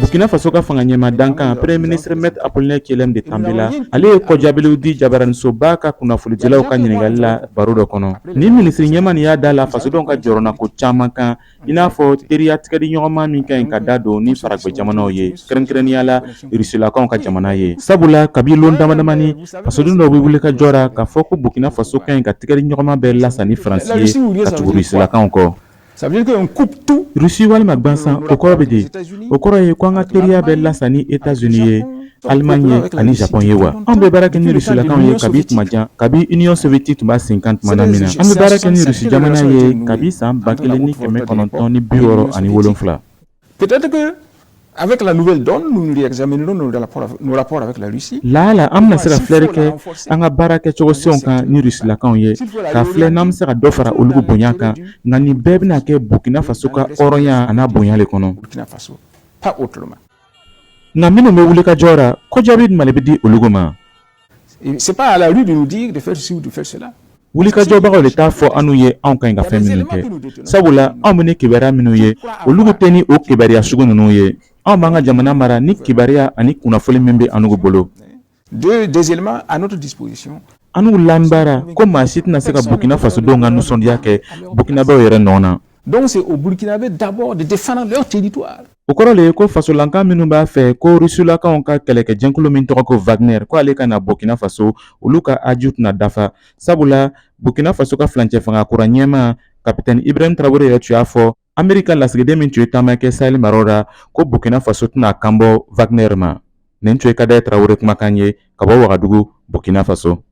Burkina Faso ka fanga ɲɛmaa dankan, Premier ministre Maître Apollinaire Kyélem de Tambela, ale ye kɔjaabiliw di jabaranisoba ka kunnafonidilaw ka ɲininkali la baro dɔ kɔnɔ. Nin minisiri ɲɛmaa nin y'a da la fasodenw ka jɔrɔnako caman kan, i n'a fɔ teriya tigɛdiɲɔgɔnma min ka ɲi ka da don ni farajɛ jamanaw ye, kɛrɛnkɛrɛnnenya la Rusilakaw ka jamana ye, sabula kabi lon damadamani, fasoden dɔw bɛ wuli ka jɔ ra k'a fɔ ko Burkina Faso ka ɲi ka tigɛdiɲɔgɔnma bɛɛ lasa ni Faransi ye ka tugu Rusilakaw kɔ. Rusi walima gansan, o kɔrɔ bɛ di? O kɔrɔ ye ko an ka teriya bɛ lasa ni États-Unis ye, Allemagne ye ani Japon ye wa? Anw bɛ baara kɛ ni Rusilakaw ye kabi tuma jan, kabi Union soviétique tun b'a sen kan tuma min na. An bɛ baara kɛ ni Rusi jamana ye kabi san 1967. Peut-être que avec la nouvelle donne, nous réexaminerons nos rapports avec la Russie. Laala an bɛna se ka filɛri kɛ an ka baara kɛcogo senw kan ni Rusilakaw ye, ka filɛ n'an bɛ se ka dɔ fara olu bonya kan. Nka nin bɛɛ bɛna kɛ Burkina Faso ka hɔrɔnya an'a bonya le kɔnɔ. Burkina Faso, pas autrement. Nka minnu bɛ wuli ka jɔ ra, ko jaabi jumɛn de bɛ di olu ma? C'est pas à la rue de nous dire de faire ceci ou de faire cela. Wulikajɔbagaw de t'a fɔ anw ye anw ka ɲi ka fɛn minnu kɛ, sabula anw bɛ ni kibaruya minnu ye, olu tɛ ni o kibaruya sugu ninnu ye. Anw b'an ka jamana mara ni kibaruya ani kunnafoni min bɛ an bolo. Des éléments à notre disposition. An labaara ko maa si tɛna se ka Burkina fasodenw ka nisɔndiya kɛ Burkinabɛw yɛrɛ nɔ na. Donc c'est aux Burkinabés d'abord de défendre leur territoire. O kɔrɔ le ye ko fasolankan minnu b'a fɛ ko Rusilakaw ka kɛlɛkɛjɛkulu min tɔgɔ ko Wagner, ko ale ka na Burkina Faso, olu ka aju tɛna dafa, sabula Burkina Faso ka furancɛ fanga kura ɲɛmaa, Capitaine Ibrahim Traoré yɛrɛ tun y'a fɔ Amerika lasigiden min tun ye taama kɛ Sahel maraw la, ko Burkina Faso tɛna kan bɔ Wagner ma. Nin tun ye Kadɛ Traoré kumakan ye ka bɔ Wagadugu, Burkina Faso.